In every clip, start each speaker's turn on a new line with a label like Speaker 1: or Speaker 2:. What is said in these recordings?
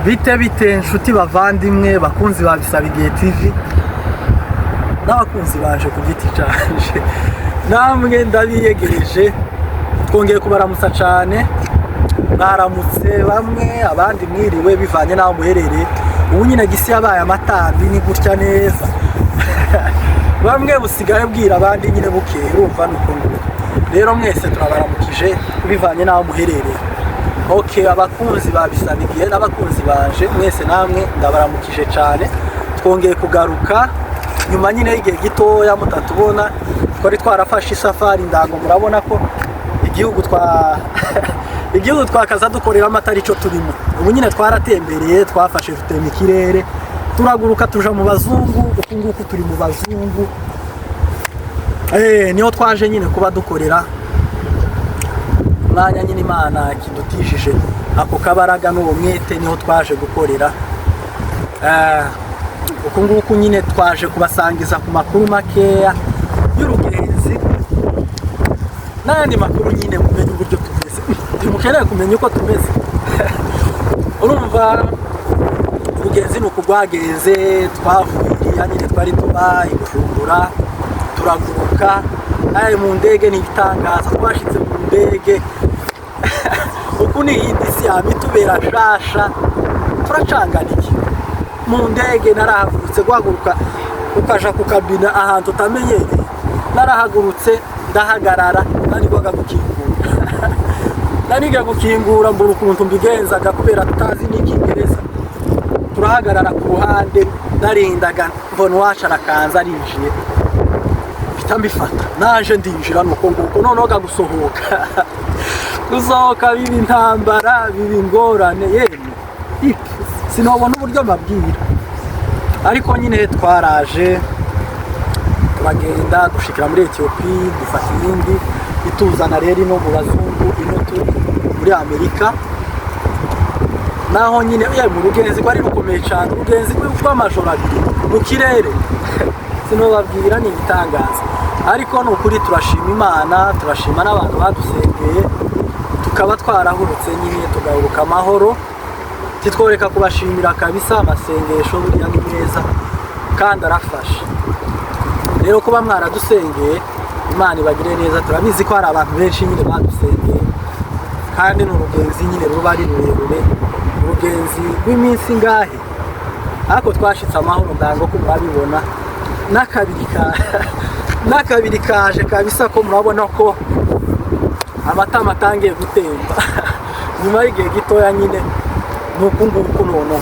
Speaker 1: Bite bite nshuti bavandimwe, bakunzi ba Bisabigihe TV n'abakunzi baje ku giti canje, namwe ndabiyegereje. Twongeye kubaramutsa cane. Mwaramutse bamwe, abandi mwiriwe, bivanye n'aho muherereye. Ubu nyine gisi yabaye amatambi, ni gutya neza. Bamwe busigaye bwira, abandi nyine bukeye. Urumva nuko nguko. Rero mwese turabaramukije bivanye n'aho muherereye. Ok, abakunzi ba Bisabigihe n'abakunzi banje mwese, namwe ndabaramukije cyane. Twongeye kugaruka nyuma nyine y'igihe gitoya mutatubona. Twari twarafashe isafari ndango. Murabona ko igihugu twakaza dukoreramo atari cyo turimo ubu. Nyine twaratembereye, twafashe rutema ikirere, turaguruka tuja mu bazungu. Uku nguku turi mu bazungu. Niho twaje nyine kuba dukorera umwanya nyine Imana kidutishije ako kabaraga n'uwo mwete, niho twaje gukorera. Uku nguku nyine twaje kubasangiza ku makuru makeya y'urugenzi n'ayandi makuru nyine, mumenye uburyo tumeze. Ntimukeneye kumenya uko tumeze? Urumva urugenzi ni uku rwagenze. Twavuye iriya nyine twari tuba i Bujumbura, turaguruka. Aya mu ndege ni ibitangaza. Twashitse mu ndege, uku ni iyindi si yama itubera shasha. Turacangana iki mu ndege. Narahagurutse, guhaguruka ukaja ku kabina ahantu utamenyereye. Narahagurutse, ndahagarara, nanigwaga gukingura, naniga gukingura, mbura ukuntu mbigenzaga kubera tutazi n'Icyingereza. Turahagarara ku ruhande, ndarindaga mbona uwacu arakanza arinjiye, mpita mbifata, naje ndinjira nuko nguko. Noneho gusohoka, gusohoka biba intambara, biba ingorane. Yemwe ipi, sinobona uburyo mbabwira. Ariko nyine twaraje, turagenda, dushikira muri Etiyopi, dufata iyindi ituzana rero ino mu bazungu. Ino turi muri Amerika. Naho nyine mu rugenzi rwari rukomeye cyane, urugenzi rw'amajoro 2 mu kirere, sinobabwira, ni ibitangaza. Ariko ni ukuri turashima Imana, turashima n'abantu badusengeye, tukaba twarahurutse nyine, tugahuruka amahoro. Titworeka kubashimira kabisa. Amasengesho buriya ni meza kandi arafasha. Rero kuba mwaradusengeye, Imana ibagire neza. Turabizi ko hari abantu benshi nyine badusengeye, kandi ni urugenzi nyine ruba ari rurerure, urugenzi rw'iminsi ingahe, ariko twashitse amahoro. Ndango ko murabibona, n'akabiri kaje kabisa, ko murabona ko amatama atangiye gutemba nyuma y'igihe gitoya nyine. Ni uku nguku. Noneho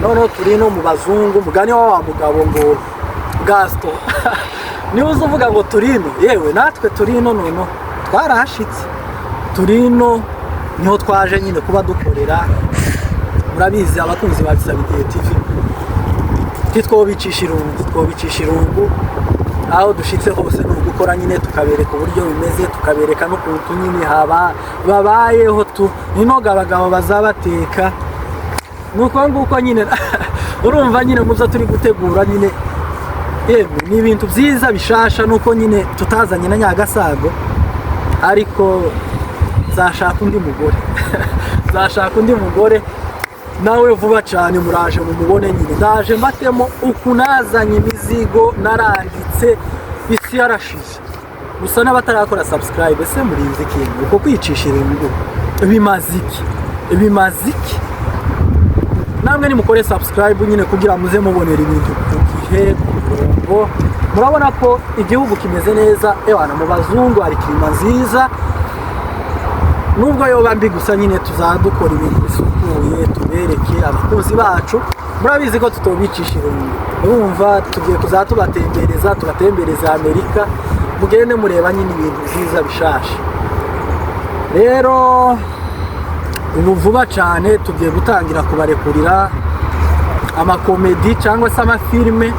Speaker 1: noneho turi no mu bazungu. Mugani wa mugabo ngo Gaston, niba uza uvuga ngo turino, yewe natwe turino. Noneho twarahashitse, turino, niho twaje nyine kuba dukorera. Murabizi, abakunzi ba Bisabigihe TV, titwobicisha irungu, twobicisha irungu. Aho dushitse hose ni ugukora nyine, tukabereka uburyo bimeze, tukabereka n'ukuntu nyine haba babayeho tu ninoga abagabo bazabateka. Ni uko nguko nyine. Urumva nyine muzo turi gutegura nyine, yemwe ni ibintu byiza bishasha. Nuko nyine tutazanye na Nyagasago, ariko nzashaka undi mugore, nzashaka undi mugore nawe vuba cyane. Muraje mumubone nyine. Ndaje mbatemo uku nazanye imizigo, naranditse, isi yarashize. Gusa n'abatarakora subscribe, ese murinze ikintu? Uko kwicisha irungu bimaze iki? Bimaze iki? Namwe nimukore subscribe nyine kugira muze mubonera ibintu ku gihe, ku murongo. Murabona ko igihugu kimeze neza. Ewana, mu bazungu hari climat nziza, nubwo yoba mbi. Gusa nyine tuzadukora ibintu bisukuye, tubereke abakunzi bacu. Murabizi ko tutobicisha irungu. Urumva tugiye kuzaba tubatembereza, tubatembereza Amerika, mugende mureba nyine ibintu byiza bishasha. Rero ubu vuba cyane tugiye gutangira kubarekurira amakomedi cyangwa se amafilime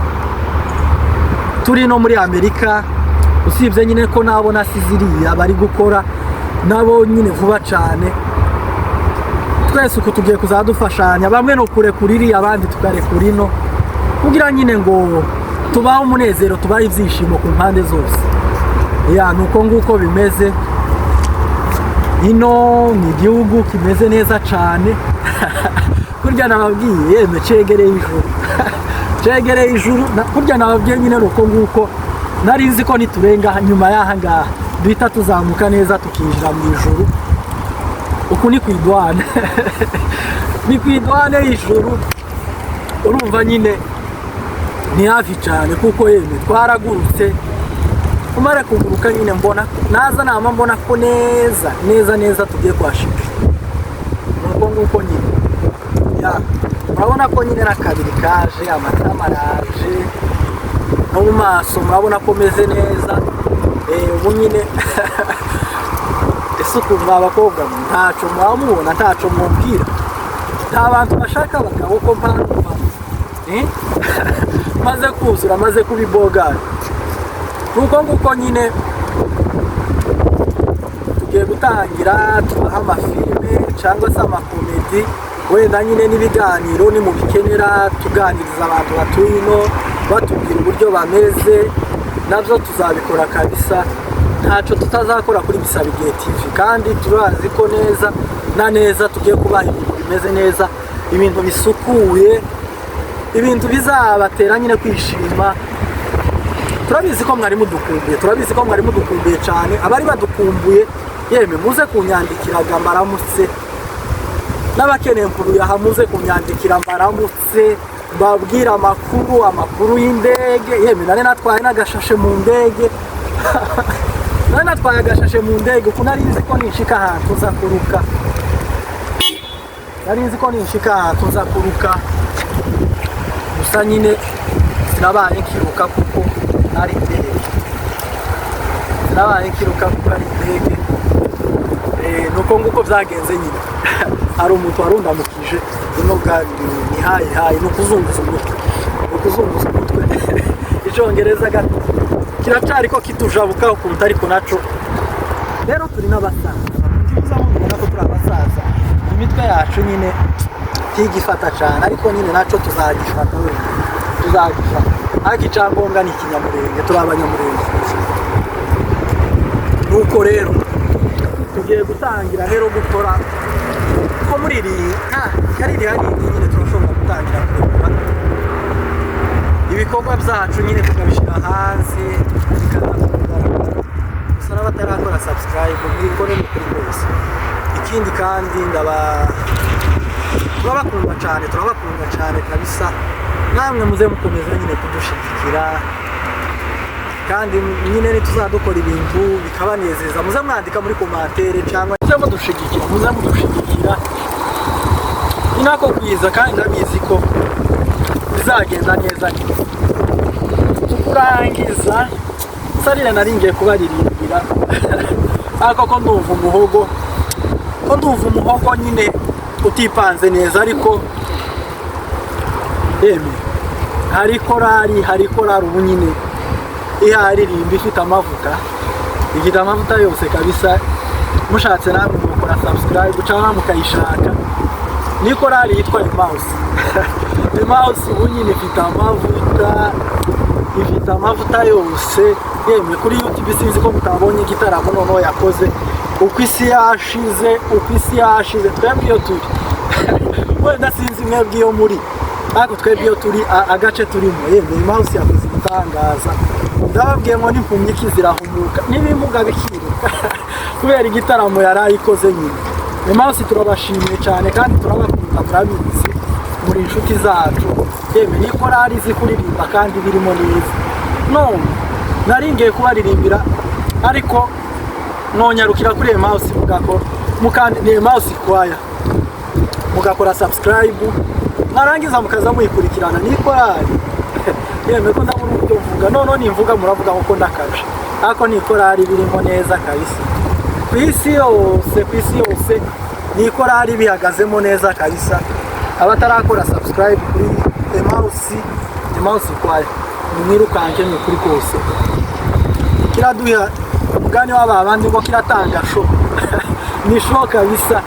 Speaker 1: turi no muri Amerika. Usibye nyine ko nabo nasize iriya bari gukora nabo nyine vuba cyane. Twese uku tugiye kuzadufashanya, bamwe no kurekura iriya, abandi tukarekura ino, kugira nyine ngo tubahe umunezero, tubahe ibyishimo ku mpande zose. Ya, ni uko nguko bimeze. Ino ni igihugu kimeze neza cyane. Kurya nababwiye, yemwe, cegereye ijuru, cegereye ijuru. Kurya nababwiye nyine, ni uko nguko nari nzi ko niturenga nyuma y'aha ngaha duhita tuzamuka neza tukinjira mu ijuru. Uku ni ku idwane, ni ku idwane y'ijuru. Urumva nyine ni hafi cyane, kuko yemwe twaragurutse. Umara kuguruka nyine, mbona naza nama mbona ko neza neza neza tugiye kuhashika. Nuko nguko nyine ya murabona ko nyine n'akabiri kaje, amatama araje, no mu maso murabona ko meze neza. Ubu nyine ese ukuntu mwa bakobwa mwe, ntaco mwaba mubona, ntaco mwumvira, nta bantu bashaka abagabo ko mpamvu, eh? Maze kuzura, maze kuba ibogari. Nuko nguko nyine tugiye gutangira tubaha amafilime cyangwa se amakomedi, wenda nyine n'ibiganiro nimubikenera, tuganiriza abantu batuye ino, batubwira uburyo bameze, nabyo tuzabikora kabisa. Ntacyo tutazakora kuri Bisabigihe TV, kandi turazi ko neza na neza tugiye kubaha ibintu bimeze neza, ibintu bisukuye, ibintu bizabatera nyine kwishima. Turabizi ko mwari mudukumbuye, turabizi ko mwari mudukumbuye cyane. Abari badukumbuye, yemwe, muze kunyandikiraga mbaramutse, n'abakeneye mpuruye aha muze kunyandikira mbaramutse, mbabwire amakuru, amakuru y'indege. Yemwe, nari natwaye n'agashashe mu ndege, nari natwaye agashashe mu ndege, uko nari nzi ko ninshika ahantu nza kuruka, nari nzi ko ninshika ahantu nza kuruka. Gusa nyine sinabaye nkiruka kuko ari indege, sinabaye nkiruka kuko ari indege. Nuko nguko byagenze nyine. Hari umuntu warundamukije ino bwa ni hi hi, ni ukuzunguza umutwe, ni ukuzunguza umutwe. Icyongereza gato kiracari ko kitujabuka ukuntu, ariko naco rero turi n'abasaza. Ntibiza mubona ko turi abasaza, imitwe yacu nyine ntigifata cyane, ariko nyine naco tuzagifata, wenda tuzagifata, ariko icyangombwa ni Ikinyamurenge, turi Abanyamurenge. Nuko rero tugiye gutangira rero gukora ko muri iri kariri hari nyine turashobora gutangira kurekura ibikorwa byacu nyine, tukabishyira hanze bikaza ku mugaragaro. Gusa n'abatarakora subscribe, mwikore, ni ukuri rwose. Ikindi kandi turabakunda cyane, turabakunda cyane kabisa. Namwe muze mukomeza nyine kudushigikira, kandi nyine nituzadukora ibintu bikabanezeza, muze mwandika muri commentaire cyangwa muze mudushigikira, muze mudushigikira. Ni nako kwiza, kandi ndabizi ko bizagenda neza nyine. Tukurangiza sarira, nari ngiye kubaririmbira, ariko ko ndumva umuhogo, ko ndumva umuhogo nyine utipanze neza. Ariko yemwe, hari korari, hari korari ubu nyine iharirimba ifite amavuta, ifite amavuta yose kabisa. Mushatse namwe mukora subscribe cyangwa mukayishaka, ni korari yitwa Emmaus. Emmaus ubu nyine ifite amavuta, ifite amavuta yose. Yemwe, kuri YouTube sinzi ko mutabonye igitaramo noneho yakoze. Uko isi yashize, uko isi yashize, twebwe iyo turi, wenda sinzi mwebwe iyo muri, ariko twebwe iyo turi, agace turimo, yemwe, Emmaus yakoze ibitangaza. Ndababwiye ngo n'impumyi zirahumuka, n'ibimuga bikiruka kubera igitaramo yari ayikoze nyine. Emmaus turabashimiye cyane kandi turabakunda, murabizi, muri inshuti zacu. Yemwe, ni korari izi kuririmba kandi birimo neza. None nari ngiye kubaririmbira, ariko mwonyarukira kuri Emmaus mugakora mukandi, ni Emmaus Choir, mugakora subscribe, mwarangiza mukaza muyikurikirana. Ni korari, yemwe, ko ndabona uburyo mvuga none nimvuga muravuga ko ndakaje, ariko ni korari birimo neza kabisa. Ku isi yose, ku isi yose ni korari bihagazemo neza kabisa. Abatarakora subscribe kuri Emmaus, Emmaus Choir, nimwirukanke, ni ukuri kose kiraduha umugani w'aba bandi ngo kiratanga show, ni show kabisa.